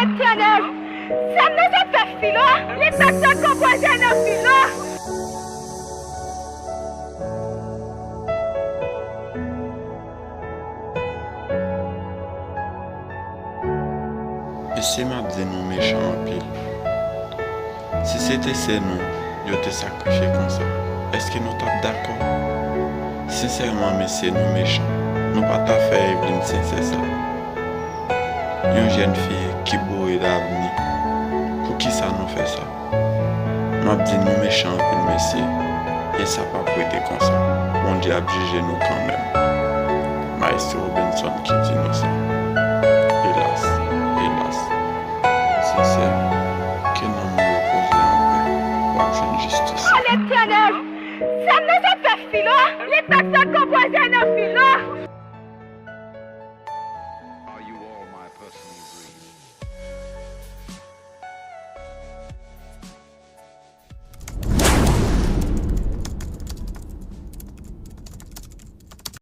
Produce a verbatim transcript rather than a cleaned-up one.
Etènèl, sèm nan se pè Filo, li pa t konpoze nan Filo. Mesye, m ap di nou mechan anpil. Si se te sè nou yo te sakrifye konsa, èske nou t ap dakò? Sensèman, mesye, nou mechan. Nou pa ta fè Evelyn sensè sa. Yon jèn fi ki boure davni. Poukisa nou fè sa? M ap di nou mechan anpil, mesye, e sa p ap rete konsa. Bondye ap jije nou kanmenm. Maestro Benson ki di nou sa. Elas, elas. Sensè, ke nanm ou repoze anpè, w ap jwenn jistis. O Letènèl, sèm nan se pè Filo, li pa t konpoze nan